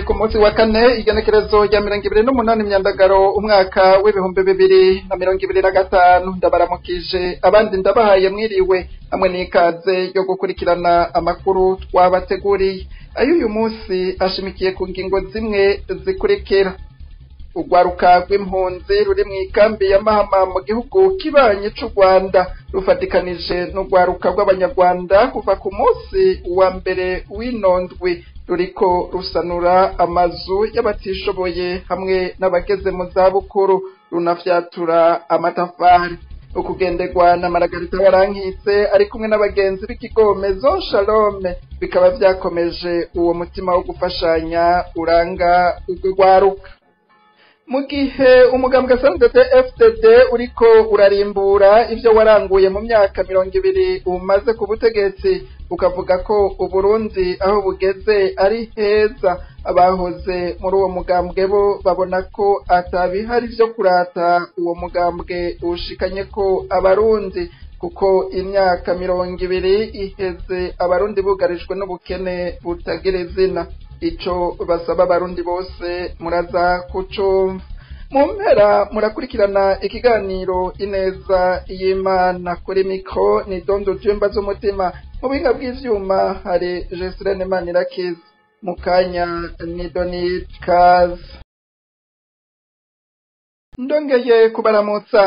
Turi ku munsi wa kane, igenekerezo rya 28 Myandagaro, umwaka w'2025. Ndabaramukije, abandi ndabahaye mwiriwe hamwe n'ikaze yo gukurikirana amakuru twabateguriye. Ayo uyu munsi ashimikiye ku ngingo zimwe zikurikira: Urwaruka rw'impunzi ruri mu ikambi ya Mahama mu gihugu kibanyi c'u Rwanda rufatikanije n'urwaruka rw'Abanyarwanda, kuva ku munsi wa mbere w'inondwi ruriko rusanura amazu y'abatishoboye hamwe n'abageze mu zabukuru, runafyatura amatafari. Ukugenderwa na Maragarita Barankitse ari kumwe n'abagenzi b'ikigo Maison Shalom bikaba vyakomeje uwo mutima wo gufashanya uranga urwo rwaruka. Mu gihe umugambwe SNDD FDD uriko urarimbura ivyo waranguye mu myaka 20 umaze ku butegetsi, ukavuga ko Uburundi aho bugeze ari heza, abahoze muri uwo mugambwe bo babona ko atabihari vyo kurata uwo mugambwe ushikanye ko Abarundi, kuko imyaka 20 iheze Abarundi bugarijwe n'ubukene butagira izina. Ico basaba Abarundi bose muraza kucumva. Mu mpera murakurikirana ikiganiro Ineza y'Imana. Kuri mikro ni Dondo Jumba z'umutima, mu buhinga bw'ivyuma hari Jesirene Manirakiza. Mu kanya ni Doni Kaze. Ndongeye kubaramutsa.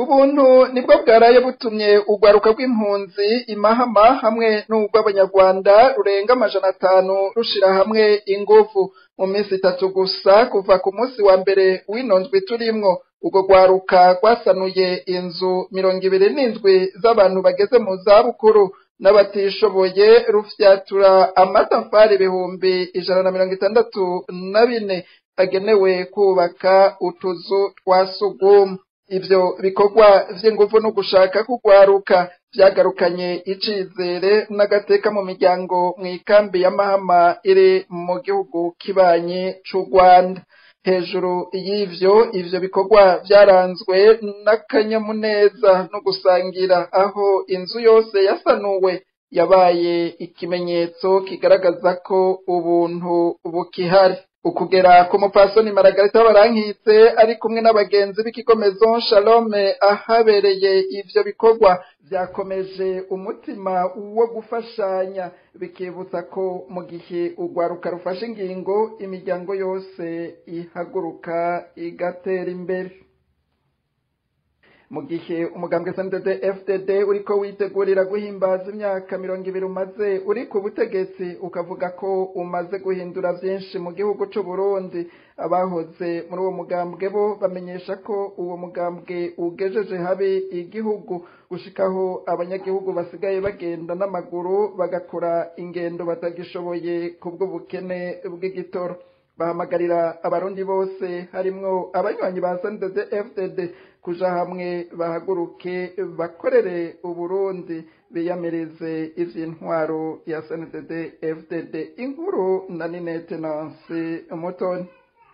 Ubuntu nibwo bwaraye butumye urwaruka rw'impunzi imahama hamwe n'urw'Abanyarwanda rurenga 500 rushira hamwe inguvu mu minsi 3 gusa, kuva ku munsi wa mbere w'inondwi turimwo. Urwo rwaruka rwasanuye inzu 27 z'abantu bageze mu zabukuru n'abatishoboye, rufyatura amatafari 164,000 agenewe kubaka utuzu twa sugumwe. Ivyo bikorwa vy'inguvu no gushaka kugwaruka vyagarukanye icizere n'agateka mu miryango mw'ikambi ya Mahama iri mu gihugu kibanyi c'u Rwanda. Hejuru y'ivyo, ivyo bikorwa vyaranzwe n'akanyamuneza no gusangira, aho inzu yose yasanuwe yabaye ikimenyetso kigaragaza ko ubuntu bukihari. Ukugera ku mupasoni Maragarita Barankitse ari kumwe n'abagenzi b'ikigo Maison Shalom ahabereye ivyo bikorwa vyakomeje umutima wo gufashanya, bikibutsa ko mu gihe urwaruka rufashe ingingo, imiryango yose ihaguruka igatera imbere. Mu gihe umugambwe SNDD FDD uriko witegurira guhimbaza imyaka 20 umaze uri ku butegetsi, ukavuga ko umaze guhindura vyinshi mu gihugu c'u Burundi, abahoze muri uwo mugambwe bo bamenyesha ko uwo mugambwe ugejeje habi igihugu, gushikaho abanyagihugu basigaye bagenda n'amaguru bagakora ingendo batagishoboye kubw'ubukene bw'igitoro. Bahamagarira Abarundi bose harimwo abanywanyi ba SNDD FDD kuja hamwe bahaguruke bakorere Uburundi, biyamireze ivy'intwaro ya SNDD FDD. Inkuru na Ninete Nancy Mutoni.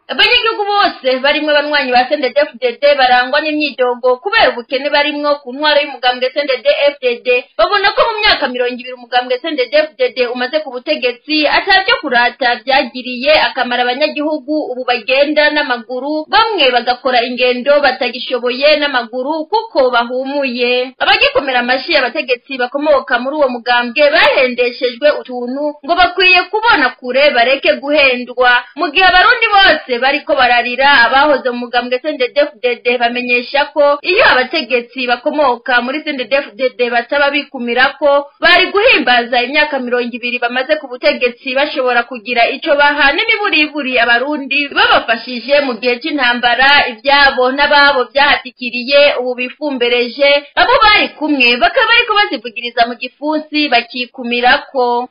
Abanyagihugu bose barimwo abanywanyi ba SNDD FDD barangwa n'imyidogo kubera ubukene barimwo ku ntwaro y'umugambwe SNDD FDD. Babona ko mu myaka 20 umugambwe SNDD FDD umaze ku butegetsi atavyo kurata vyagiriye akamara abanyagihugu. Ubu bagenda n'amaguru, bamwe bagakora ingendo batagishoboye n'amaguru kuko bahumuye. Abagikomera amashi abategetsi bakomoka muri uwo mugambwe bahendeshejwe utuntu ngo bakwiye kubona kure bareke guhendwa. Mu gihe Abarundi bose bariko bararira, abahoze mu mugambwe SNDD FDD bamenyesha ko iyo abategetsi bakomoka muri SNDD FDD bataba bikumira ko bari guhimbaza imyaka 20 bamaze ku butegetsi, bashobora kugira ico baha n'imiburiburi Abarundi babafashije mu gihe c'intambara. Ivyabo n'ababo vyahatikiriye ubu bifumbereje, abo bari kumwe bakaba bariko bazivugiriza mu gifunsi bakikumirako.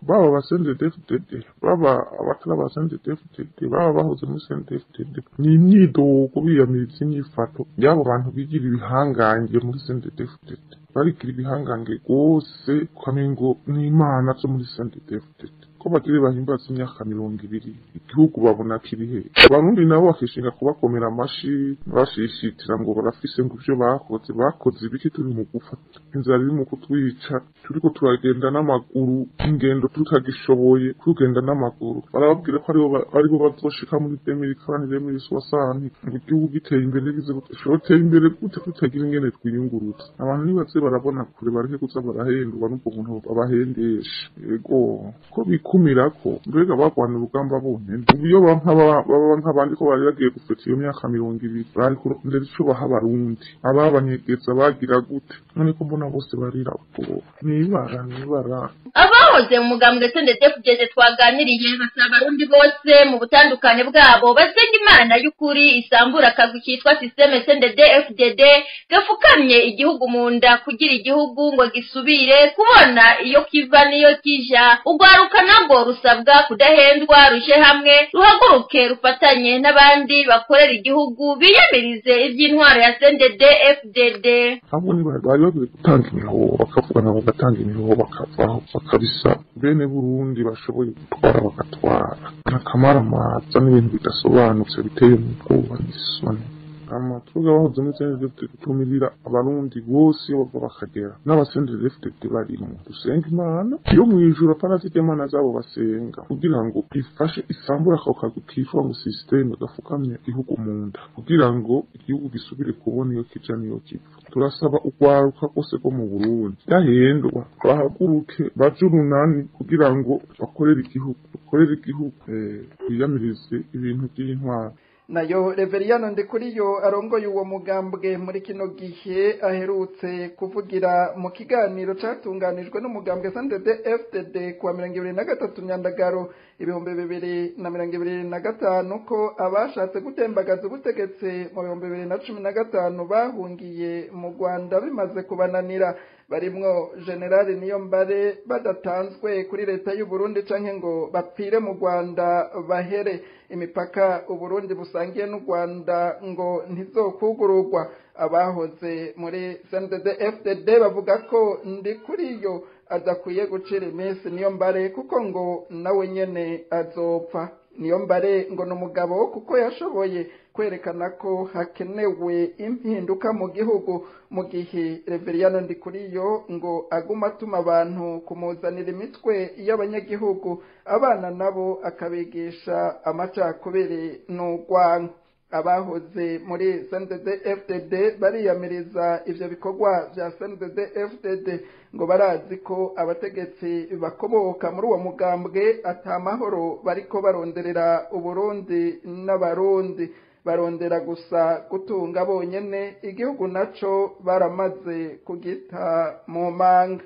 Baba ba SNDD FDD, baba abatari ba SNDD FDD, baba bahoze muri SNDD, ni imyidogo biyamiriza inyifato y'abo bantu bigira ibihangange muri SNDD FDD. Barigira ibihangange rwose ukamengo n'imana zo muri SNDD FDD. Ko bagire bahimbaza imyaka 20, igihugu babona kiri he? Abarundi nabo bakishinga kubakomera amashi, bashishitira ngo barafise ngo ivyo bakoze. Bakoze ibiki turi mu gupfa? Inzara iri mu kutwica, turiko turagenda n'amaguru, ingendo tutagishoboye kugenda n'amaguru. Barababwira ko aribo bazoshika muri 2040, 2060, ngo igihugu giteye imbere. Gize gute? Coteye imbere gute tutagira ingene twiyungurutse? Abantu nibaze barabona kure, bareke kuza barahendwa n'ubwo buntu babahendesha. Yego ko bikumirako, mbega bagwana urugamba bonyene? Ubu iyo baba nk'abandi ko bari bagiye gufata iyo myaka 20, bari kurondera ico baha Abarundi, ababanyegeza bagira gute? None ko mbona bose barira ubwoba, nibara nibara. Abahoze mu mugambwe CNDD-FDD twaganiriye basaba Abarundi bose mu butandukane bwabo basenga Imana y'ukuri isambura akagwi kitwa système CNDD-FDD gafukamye igihugu mu nda, kugira igihugu ngo gisubire kubona iyo kiva n'iyo kija. Urwaruka narwo rusabwa kudahendwa, ruje hamwe, ruhaguruke, rufatanye n'abandi bakorera igihugu, biyamirize ivy'intwaro ya CNDD-FDD. Ahubwo ni bari bakwiye gutanga imihoho, bakavugana, bagatanga imihoho, bakavaho, bakabisa bene Burundi bashoboye gutwara, bagatwara. N'akamaramaza n'ibintu bidasobanutse biteye ubwoba n'isoni. Amatuga bahoze muri CNDD-FDD, gutumirira Abarundi bose iyo bava bakagera, n'aba CNDD-FDD barimwo, dusenga Imana yo mw'ijuru, apana zirya mana zabo basenga, kugira ngo ifashe isambure ako kagwi kitwa ngo système gafukamye igihugu mu nda, kugira ngo igihugu gisubire kubona iyo kija n'iyo kiva. Turasaba urwaruka rwose rwo mu Burundi dahendwa, bahaguruke baje urunani kugira ngo bakorere igihugu, bakorere igihugu, biyamirize ibintu by'intwaro. Nayo Reveriyano Ndikuriyo arongoye uwo mugambwe muri kino gihe aherutse kuvugira mu kiganiro catunganijwe n'umugambwe CNDD FDD kuwa 23 Nyandagaro 2025 ko abashatse gutembagaza ubutegetsi mu 2015 bahungiye mu Rwanda bimaze kubananira, barimwo General Niyombare, badatanzwe kuri leta y'u Burundi canke ngo bapfire mu Rwanda bahere. Imipaka Uburundi busangiye n'u Rwanda ngo ntizokugururwa. Abahoze muri CNDD FDD bavuga ko Ndikuriyo adakwiye gucira iminsi Niyombare, kuko ngo nawe nyene azopfa. Niyombare ngo ni umugabo kuko yashoboye kwerekana ko hakenewe impinduka mu gihugu, mu gihe Reveriyano Ndikuriyo ngo aguma atuma abantu kumuzanira imitwe y'abanyagihugu, abana nabo akabigisha amacakubiri n'urwanko. Abahoze muri CNDD FDD bariyamiriza ivyo bikorwa vya CNDD FDD, ngo barazi ko abategetsi bakomoka muri uwo mugambwe ata mahoro bariko baronderera Uburundi n'Abarundi, barondera gusa gutunga bonyene, igihugu naco baramaze kugita mu manga.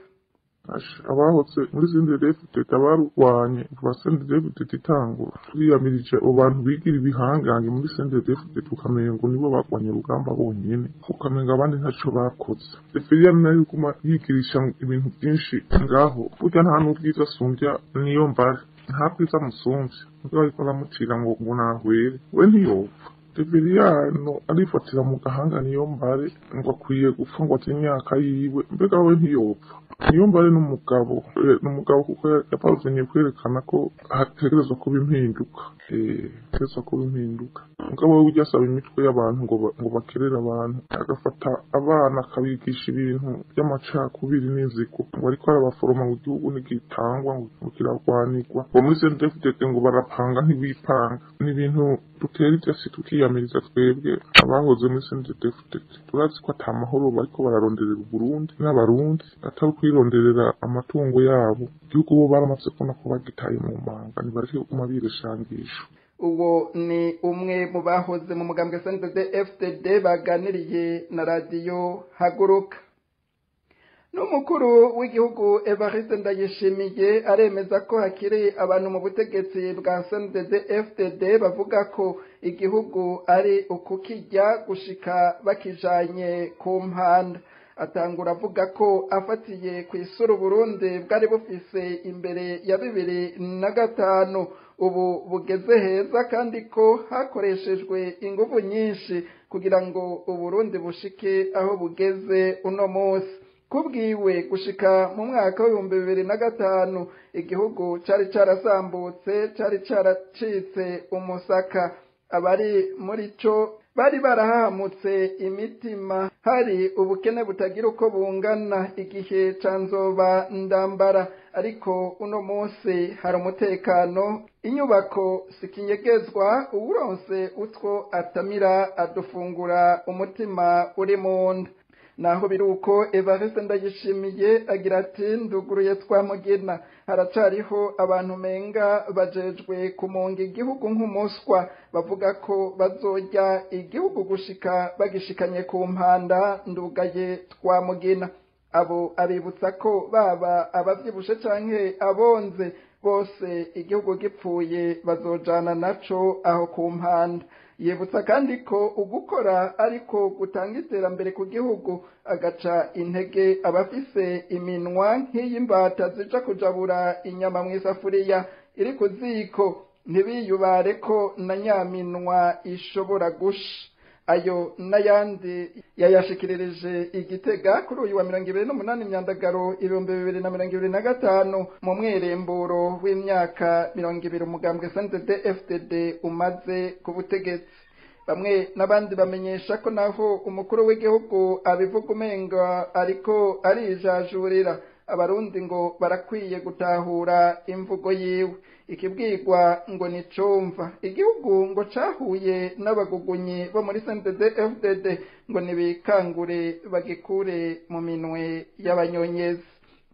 Abahoze muri CNDD-FDD barwanye kuva CNDD-FDD itangura, turiyamirije abo bantu bigira ibihangange muri CNDD-FDD, ukamengo nibo barwanye urugamba bonyene, ukamengo abandi ntaco bakoze. Reveriyano nayo iguma yigirisha ibintu byinshi ngaho, burya nta n'ubwiza asumbya Niyombare, nta bwiza amusumvya. Mugabo ariko aramutira ngo nahwere, we ntiyopfa. Reveriyano arifatira mu gahanga Niyombare ngo akwiye gupfa, ngo ate imyaka yiwe, mbega we ntiyopfa? Niyombare n'umugabo, n'umugabo kuko yaparuvenye kwerekana ko hategerezwa kuba impinduka, hategerezwa kuba impinduka. Mugabo we ujya asaba imitwe y'abantu ngo bakerere abantu, agafata abana akabigisha ibintu by'amacakubiri n'inzigo, ngo ariko arabaforoma, ngo igihugu ntigitangwa, ngo kirarwanirwa, ngo muri CNDD-FDD ngo barapanga ntibipanga. Ni ibintu dutera ivyatsi tukiyamiriza twebwe abahoze muri CNDD-FDD. Turazi ko ata mahoro bariko bararonderera Uburundi n'Abarundi, atari kwironderera amatungo yabo. Igihugu bo baramaze kubona ko bagitaye mu manga, nibareke kuguma bireshangisha. Uwo ni umwe mu bahoze mu mugambwe CNDD FDD baganiriye na radiyo Haguruka. N'umukuru w'igihugu Evariste Ndayishimiye aremeza ko hakiri abantu mu butegetsi bwa CNDD FDD bavuga ko igihugu ari ukukijya gushika bakijanye ku mpanda. Atangura avuga ko afatiye ku isura Burundi bwari bufise imbere ya 2005 ubu bugeze heza, kandi ko hakoreshejwe inguvu nyinshi kugira ngo Uburundi bushike aho bugeze uno munsi. Kubwiwe gushika mu mwaka w'ibihumbi 2005 igihugu cari carasambutse, cari caracitse umusaka, abari muri co bari barahahamutse imitima, hari ubukene butagira uko bungana igihe ca nzoba ndambara. Ariko uno munsi hari umutekano, inyubako sikinyegezwa, uwuronse utwo atamira adufungura umutima uri munda. Naho biruko Evariste Ndayishimiye agira ati nduguruye twamugina, haracariho abantu menga bajejwe kumunga igihugu nk'umuswa, bavuga ko bazorya igihugu gushika bagishikanye ku mpanda, ndugaye twamugina. Abo abibutsa ko baba abavyibushe canke abonze bose igihugu gipfuye bazojana naco aho ku mpanda. Yibutsa kandi ko ugukora ariko gutanga iterambere ku gihugu, agaca intege abafise iminwa nk'iyimbata zija kujabura inyama mw'isafuriya iri ku ziko, ntibiyubare ko na nyaminwa ishobora gusha. Ayo n'ayandi yayashikiririje Igitega kuri uyu wa 28 Myandagaro 2025 mu mwiremburo w'imyaka 20 umugambwe CNDD-FDD umaze ku butegetsi. Bamwe n'abandi bamenyesha ko naho umukuru w'igihugu abivuga umenga ariko arijajurira, abarundi ngo barakwiye gutahura imvugo yiwe. Ikibwirwa ngo nicumva igihugu ngo cahuye n'abagugunyi bo muri CNDD-FDD ngo nibikangure bagikure mu minwe y'abanyonyezi.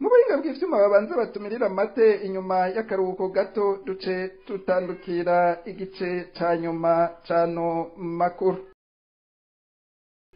Mu buhinga bw'ivyuma babanza batumirira amate inyuma y'akaruhuko gato, duce tutandukira igice ca nyuma c'ano makuru.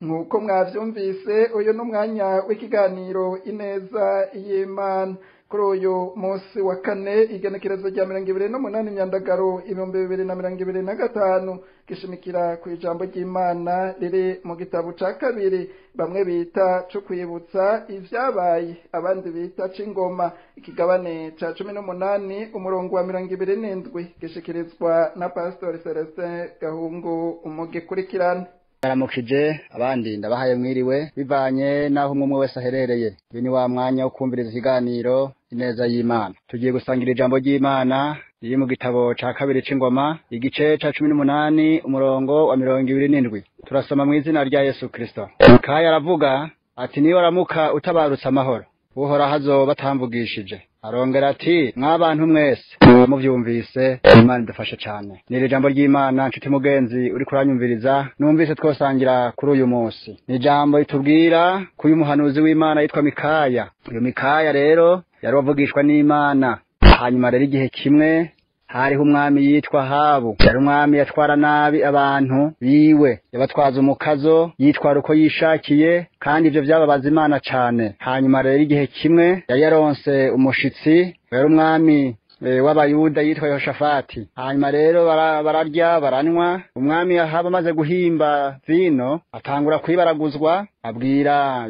Nk'uko mwavyumvise, uyu n'umwanya w'ikiganiro Ineza y'Imana. Kuri uyu munsi wa kane igenekerezo rya 28 Myandagaro 2025 gishimikira ku ijambo ry'Imana riri mu gitabo ca kabiri bamwe bita co kwibutsa ivyabaye, abandi bita c'ingoma, ikigabane ca 18 umurongo wa 27, gishikirizwa na Pastor Celestin Gahungu. Umugikurikirana. Baramukije abandi ndabahaye mwiriwe bivanye naho umwe wese aherereye. Uyu ni wa mwanya wo kumviriza ikiganiro Ineza y'Imana. Tugiye gusangira ijambo ry'Imana riri mu gitabo ca kabiri c'ingoma, igice ca 18 umurongo wa 27. Turasoma mu izina rya Yesu Kristo. Mikaya aravuga ati niyo aramuka utabarutse amahoro, Uhoraho azoba atamvugishije. Arongera ati mwabantu mwese muvyumvise, Imana idufashe cane. Ni ijambo ry'Imana nshuti mugenzi uri kuranyumviriza, numvise twosangira kuri uyu munsi. Ni ijambo ritubwira ko uyu muhanuzi w'Imana yitwa Mikaya. Uyu Mikaya rero yari wavugishwa n'Imana. Hanyuma rero igihe kimwe hariho umwami yitwa Ahabu. Yari umwami yatwara nabi abantu biwe, yabatwaza umukazo, yitwara uko yishakiye, kandi ivyo vyababaza Imana cane. Hanyuma rero igihe kimwe yari yaronse umushitsi, yari umwami w'abayuda yitwa Yehoshafati. Hanyuma rero bararya baranywa. Umwami Ahabu amaze guhimba vino atangura kwibaraguzwa, abwira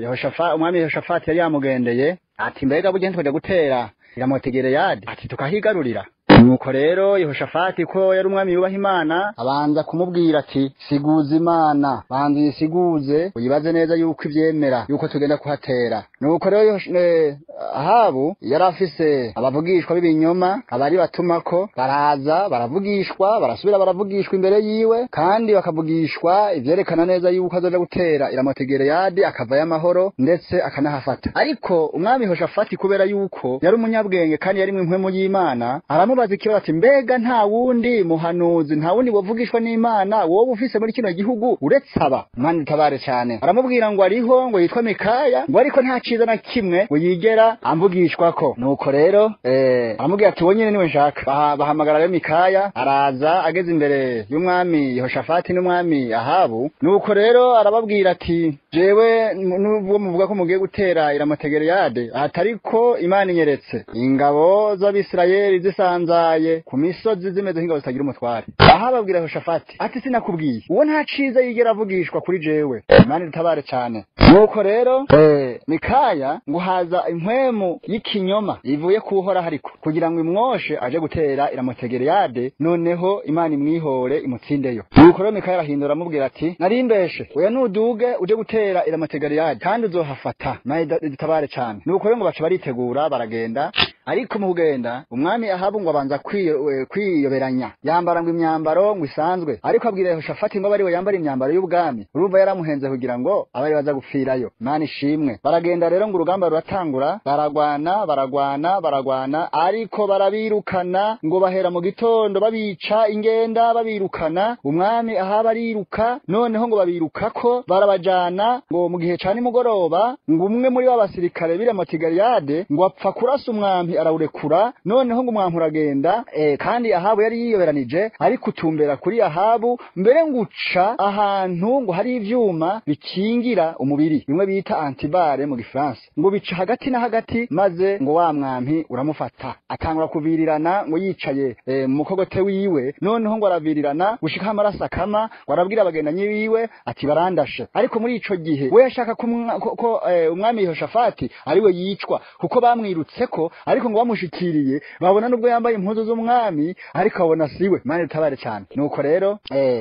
umwami Yehoshafati yari yamugendeye ati mbega burya ntitwajya gutera Ramotigereyadi, ati tukahigarurira. Nuko rero Yehoshafati ko yari umwami yubaha Imana, abanza kumubwira ati siguza Imana, banza uyisiguze uyibaze neza yuko ivyemera yuko tugenda kuhatera. Nuko rero Ahabu yari afise abavugishwa b'ibinyoma abari batumako, baraza baravugishwa, barasubira baravugishwa imbere yiwe, kandi bakavugishwa ivyerekana neza yuko azoja gutera Ramotigereyadi akavayo amahoro ndetse akanahafata. Ariko umwami Yehoshafati kubera yuko yari umunyabwenge kandi yari mu y'Imana, aramubaza ikibazo ati mbega nta wundi muhanuzi, nta wundi wavugishwa n'Imana wowe ufise muri kino gihugu uretse aba? Imana itabare cyane. Aramubwira ngo ariho, ngo yitwa Mikaya, ngo ariko nta ciza na kimwe ngo yigera amvugishwako. Nuko rero aramubwira ati wowe nyene niwe nshaka. Bahamagara rero Mikaya, araza ageze imbere y'umwami Yehoshafati n'umwami Ahabu. Nuko rero arababwira ati jewe nubwo muvuga ko mugiye gutera Ramotigereyadi, atariko Imana inyeretse ingabo z'Abisirayeli zisanzaye ku misozi zimeze nk'ingabo zitagira umutware. Aha babwira Yehoshafati ati sinakubwiye, uwo nta ciza yigera avugishwa kuri jewe. Imana itabare cyane. Nuko rero Mikaya ngo haza impwemu y'ikinyoma ivuye kuhora ariko kugira ngo imwoshe aje gutera Ramotigereyadi, noneho Imana imwihore imutsindeyo. Nuko rero Mikaya arahindura amubwira ati narimbeshe, oya nuduge uje gutera gutera Iramotegaliyadi kandi uzohafata, Imana idutabare cane. Nuko rero ngo baca baritegura baragenda, ariko mu kugenda umwami Ahabu ngo abanza kwiyoberanya, yambara ngo imyambaro ngo isanzwe, ariko abwira Yehoshafati ngo abariwe yambara imyambaro y'ubwami. Urumva yaramuhenze kugira ngo abari baza gupfirayo. Imana ishimwe. Baragenda rero ngo urugamba ruratangura, baragwana baragwana baragwana, ariko barabirukana ngo bahera mu gitondo babica ingenda babirukana. Umwami Ahabu ariruka, noneho ngo babirukako barabajana ngo mu gihe ca nimugoroba ngo umwe muri ba basirikare b'Iramotigaliyade ngo apfa kurasa umwami arawurekura, noneho ngo umwami uragenda kandi Ahabu yari yiyoberanije ariko utumbera kuri Ahabu, mbere ngo uca ahantu ngo hari ivyuma bikingira umubiri bimwe bita antibare mu Gifaransa, ngo bica hagati na hagati, maze ngo wa mwami uramufata atangura kuvirirana ngo yicaye mu mukogote wiwe, noneho ngo aravirirana gushika amaraso akama, ngo arabwira abagendanyi biwe ati barandashe. Ariko muri ico gihe we yashaka ko umwami Yehoshafati ariwe yicwa kuko bamwirutseko, ariko ngo bamushikiriye babona nubwo yambaye impuzu z'umwami ariko abona siwe. Imana itabare cyane. Nuko rero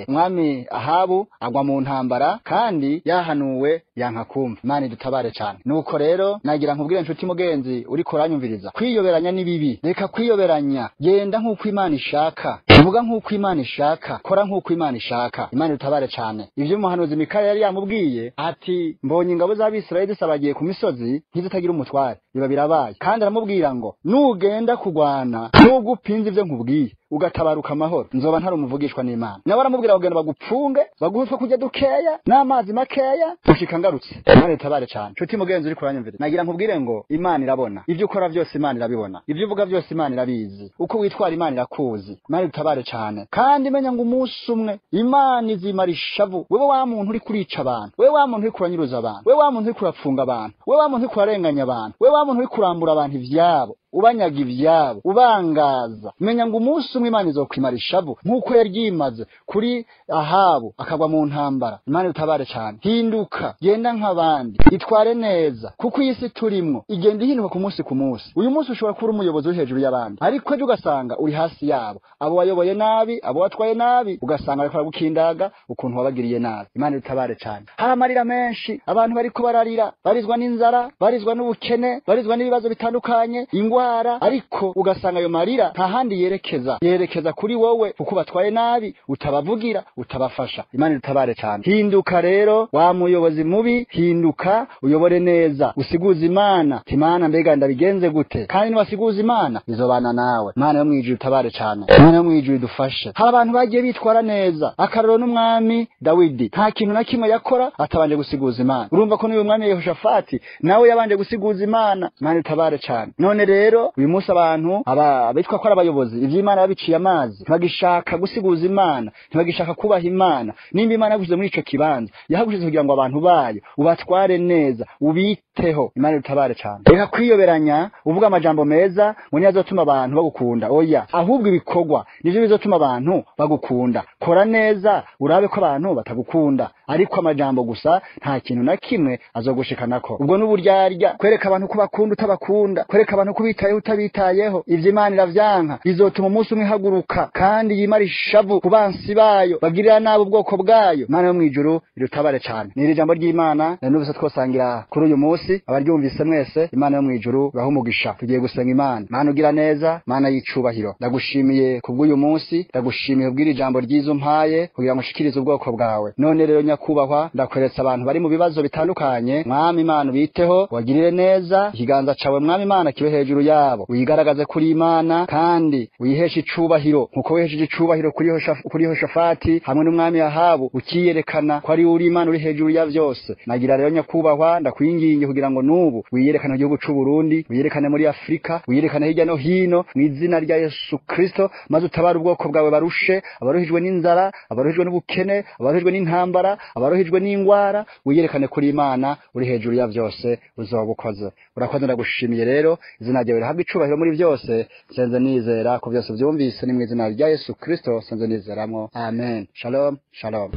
umwami Ahabu agwa mu ntambara kandi yahanuwe yanka kumva. Imana idutabare cyane. Nuko rero nagira nkubwire nshuti mugenzi uriko uranyumviriza, kwiyoberanya ni bibi. Reka kwiyoberanya, genda nk'uko Imana ishaka, vuga nk'uko Imana ishaka, kora nk'uko Imana ishaka. Imana idutabare cyane. Ivyo umuhanuzi Mikaya yari yamubwiye ati mbonye ingabo z'Abisirayeli zisabagiye ku misozi ntizitagira umutware, biba birabaye. Kandi aramubwira ngo nugenda kugwana nubwo upinze ivyo nkubwiye ugatabaruka amahoro, nzoba ntari umuvugishwa n'Imana. Nawe aramubwira kugenda bagupfunge, baguhe utwo kurya dukeya n'amazi makeya gushika ngarutse. Imana itabare cyane. Nshuti mugenzi uri kuranyumvira, nagira nkubwire ngo Imana irabona ivyo ukora byose, Imana irabibona ivyo uvuga byose, Imana irabizi uko witwara, Imana irakuzi. Imana itabare cyane. Kandi menya ngo umunsi umwe Imana izimara ishavu wewe wa muntu uri kurica abantu, wewe wa muntu uri kuranyuruza abantu, wewe wa muntu uri kurapfunga abantu, wewe wa muntu uri kurarenganya abantu, wewe wa muntu uri kurambura abantu ivyabo, ubanyaga ivyabo, ubangaza. Menya ngo umunsi umwe Imana izokwimara ishavu nkuko yaryimaze kuri Ahabu akagwa mu ntambara. Imana itabare cyane. Hinduka, genda nk'abandi, itware neza, kuko iyi si turimwo igenda ihinduka ku munsi ku munsi. Uyu munsi ushobora kuba umuyobozi uri hejuru y'abandi, ariko ejo ugasanga uri hasi yabo. Abo wayoboye nabi, abo watwaye nabi, ugasanga bariko baragukindaga ukuntu wabagiriye nabi. Imana itabare cyane. Hari amarira menshi, abantu bariko bararira, barizwa n'inzara, barizwa n'ubukene, barizwa n'ibibazo bitandukanye, ingwara, ariko ugasanga ayo marira nta handi yerekeza, yerekeza kuri wowe kuko batwaye nabi, utabavugira, utabafasha. Imana itabare cyane. Hinduka rero wa muyobozi mubi, hinduka uyobore neza, usiguze Imana. Imana mbega ndabigenze gute? Kandi niwasiguza Imana izobana nawe. Imana yo mwijuru itabare cyane. Imana yo mwijuru idufashe. Hari abantu bagiye bitwara neza, akarero n'umwami Dawidi nta kintu na kimwe yakora atabanje gusiguza Imana. Urumva ko n'uyu mwami Yehoshafati nawe yabanje gusiguza Imana. Imana itabare cyane. None rero uyu munsi abantu abitwa ko ari abayobozi ivy'Imana babiciye amazi, ntibagishaka gusiguza Imana, ntibagishaka kubaha Imana. Nimba Imana yagushyize muri ico kibanza, yahagushize kugira ngo abantu bayo ubatware neza, ubiteho. Imana itabare cyane. Reka kwiyoberanya uvuga amajambo meza ngo niyo azotuma abantu bagukunda. Oya, ahubwo ibikorwa nivyo bizotuma abantu bagukunda. Kora neza urabe ko abantu batagukunda, ariko amajambo gusa nta kintu na kimwe azogushikanako. Ubwo n'uburyarya, kwereka abantu ko bakunda utabakunda, kwereka abantu ko bitayeho utabitayeho. Ivyo Imana iravyanka. Bizotuma umunsi umwe ihaguruka kandi yimara ishavu ku bansi bayo, bagirira nabi ubwoko bwayo. Imana yo mwijuru irutabare cyane. Ni iri jambo ry'Imana nubise twosangira kuri uyu munsi, abaryumvise mwese Imana yo mwijuru ibahe umugisha. Tugiye gusenga Imana. Mana ugira neza, Mana y'icubahiro, ndagushimiye kubw'uyu munsi, ndagushimiye kubw'iri jambo ryiza umpaye kugira ngo ushikirize ubwoko bwawe. None rero nyakubahwa, ndakweretse abantu bari mu bibazo bitandukanye. Mwami Imana ubiteho, wagirire neza, ikiganza cawe Mwami Imana kibe hejuru yabo, uyigaragaze kuri Imana kandi uyiheshe icubahiro nkuko wihesheje icubahiro kuri Yehoshafati hamwe n'umwami Ahabu, ukiyerekana ko ari uri Imana uri hejuru ya vyose. Nagira rero nyakubahwa, ndakwinginge kugira ngo nubu wiyerekane mu gihugu c'u Burundi, wiyerekane muri Afrika, wiyerekane hirya no hino mu izina rya Yesu Kristo, maze utabare ubwoko bwawe barushe, abaruhijwe n'inzara, abaruhijwe n'ubukene, abaruhijwe n'intambara, abaruhijwe n'ingwara. Wiyerekane kuri Imana uri hejuru ya vyose, uzobukoze. Urakoze, ndagushimiye rero, izina ryawe rihabwe icubahiro muri vyose. Nsenze nizera ko vyose vyumvise, ni mu izina rya Yesu Kristo senze nizeramwo. Amen. Shalom, shalom.